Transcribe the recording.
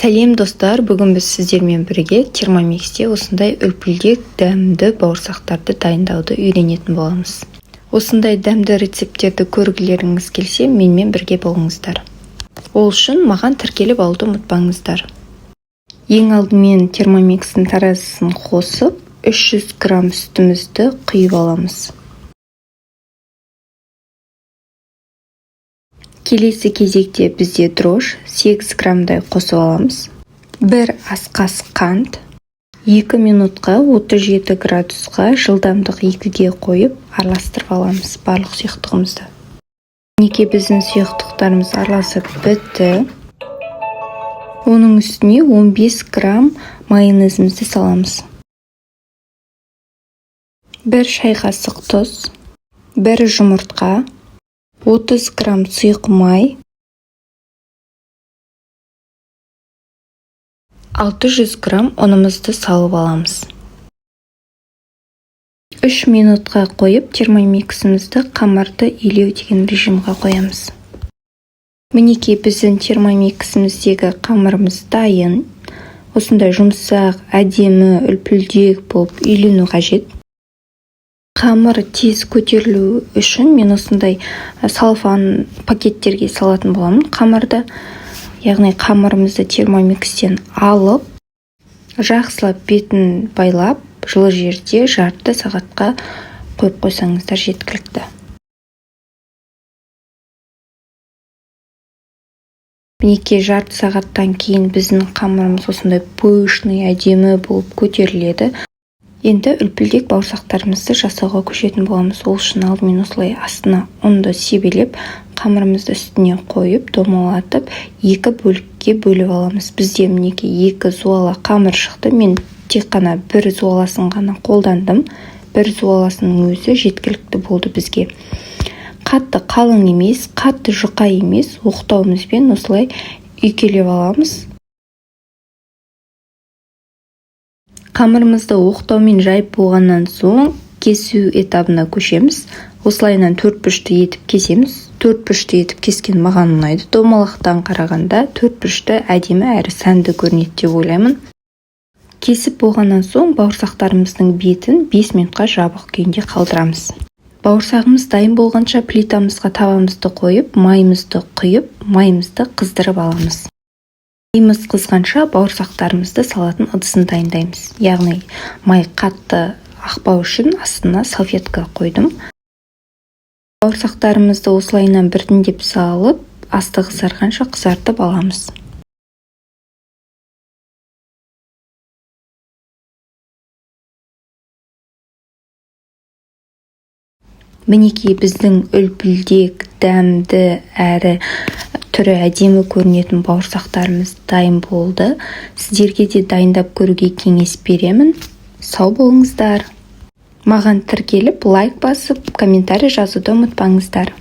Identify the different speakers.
Speaker 1: Сәлем, достар! Бүгін біз сіздермен бірге Термомиксте осындай үлпілдек, дәмді бауырсақтарды дайындауды үйренетін боламыз. Осындай дәмді рецепттерді көргілеріңіз келсе, менімен бірге болыңыздар. Ол үшін маған тіркеліп алуды ұмытпаңыздар. Ең алдымен Термомикстің таразысын қосып, 300 грамм сүтімізді құйып аламыз. Келесі кезекте бізде дрожжи 8 граммдай қосып аламыз, 1 ас қасық қант. 2 минутқа 37 градусқа, жылдамдық 2-ге қойып, араластырып аламыз барлық сұйықтығымызды. Мінекей, біздің сұйықтықтарымыз араласып бітті. Оның үстіне 15 грамм майонезімізді саламыз, 1 шай қасық тұз, 1 жұмыртқа, 30 грамм сұйық май, 600 грамм ұнымызды салып аламыз. 3 минутқа қойып, Термомиксімізді қамырды илеу деген режимға қоямыз. Мінекей, біздің Термомиксіміздегі қамырымыз дайын. Осындай жұмсақ, әдемі, үлпілдек болып илену қажет. Қамыр тез көтерілу үшін мен осындай целлофан пакеттерге салатын боламын қамырды. Яғни қамырымызды Термомикстен алып, жақсылап бетін байлап, жылы жерде жарты сағатқа қойып қойсаңыздар, жеткілікті. Мінекей, жарты сағаттан кейін біздің қамырымыз осындай пышный, әдемі болып көтеріледі. Енді үлпілдек бауырсақтарымызды жасауға көшетін боламыз. Ол үшін алдымен осылай астына ұнды себелеп, қамырымызды үстіне қойып, домалатып, екі бөлікке бөліп аламыз. Бізде, мінекей, екі зуала қамыр шықты. Мен тек қана бір зуаласын ғана қолдандым. Бір зуаласының өзі жеткілікті болды бізге. Қатты қалың емес, қатты жұқа емес, оқтауымызбен осылай үйкелеп аламыз. Қамырымызды оқтаумен жайып болғаннан соң, кесу этабына көшеміз. Осылайынан төрт бұрышты етіп кесеміз. Төрт бұрышты етіп кескен маған ұнайды. Домалақтан қарағанда төрт бұрышты әдемі әрі сәнді көрінеді деп ойлаймын. Кесіп болғаннан соң, бауырсақтарымыздың бетін 5 минутқа жабық күйінде қалдырамыз. Бауырсағымыз дайын болғанша, плитамызға табамызды қойып, майымызды құйып, майымызды қыздырып аламыз. Майымыз қызғанша, бауырсақтарымызды салатын ыдысын дайындаймыз. Яғни май қатты ақпау үшін астына салфетка қойдым. Бауырсақтарымызды осылайынан біртіндеп салып, асты қызарғанша қызартып аламыз. Мінекей, біздің үлпілдек, дәмді әрі түрі әдемі көрінетін бауырсақтарымыз дайын болды. Сіздерге де дайындап көруге кеңес беремін. Сау болыңыздар! Маған тіркеліп, лайк басып, комментарий жазуды ұмытпаңыздар.